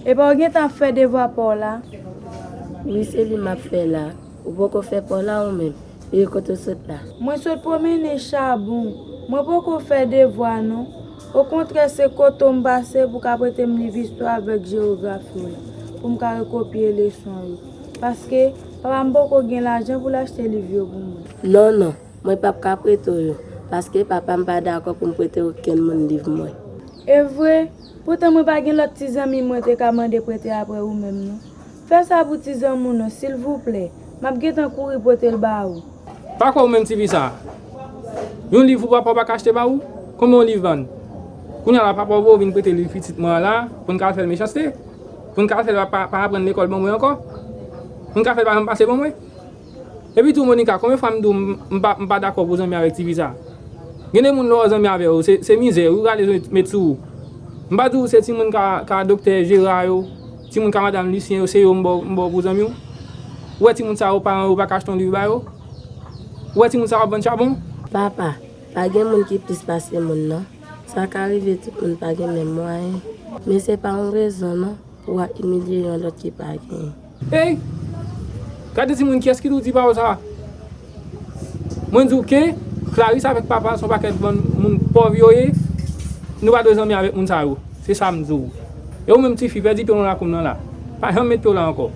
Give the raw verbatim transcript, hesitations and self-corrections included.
Epa w gentan ap fè devwa pa w la? Wi, se li m ap fè la. Ou poko fè pa w la ou menm? E kote w sot la? Mwen sot pwomennen Chabon. Mwen poko fè devwa non. Okontrè, se kote w m pase pou w ka prete m liv istwa avèk jewografi w la, pou m ka rekopye leson yo. Paske, papa m poko gen lajan pou l achte liv yo pou mwen. Non, non, mwen p ap ka prete w yo, paske papa m pa dakò pou m prete okenn moun liv mwen. E vre? Poutan mwen pa gen lòt ti zanmi mwen te ka mande prete apre ou menm non. Fè sa pou ti zanmi w non, silvouplè. M ap gentan kouri pote l ba ou. Pa kwè ou menm ti fi sa. Yon liv pou papa w pa ka achte ba ou? Konbyen yon liv vann? Kounye a la papa w voye w vin prete liv pitit mwen an la, pou n ka al fè l mechanste? Pou n ka al fè l pa, pa aprann lekòl ban mwen ankò? Pou n ka fè l pa janm pase ban mwen? Epi tou Monica, konbyen fwa m di w m, m pa, m pa dakò pou w zanmi avèk ti fi sa? Gen de moun lè w zanmi avè yo, se, se mizè, ou rale zo met sou ou. M pa di w se timoun ka, ka doktè Jera yo, timoun ka madanm Lisyen yo, se yo m ba w, m ba w pou zanmi w? Ou wè timoun sa yo, paran yo pa ka achte yon liv ba yo? Ou wè timoun sa yo ap vann chabon? Papa, pa gen moun ki plis pase moun non. Sa ka rive tout moun pa gen menm mwayen. Men se pa yon rezon non pou w ap imilye yon lòt ki pa genyen. Ey! Gade timoun, kiyès ki di w ti pawòl sa? Mwen di w ke Clarisse avèk papa l se yon pakèt bann moun pòv yo ye. Nou pa dwe zanmi avèk moun sa yo. Se sa m di w. E ou menm ti fi, pèdi pye w nan lakou m nan la. Pa janm met pye w la ankò.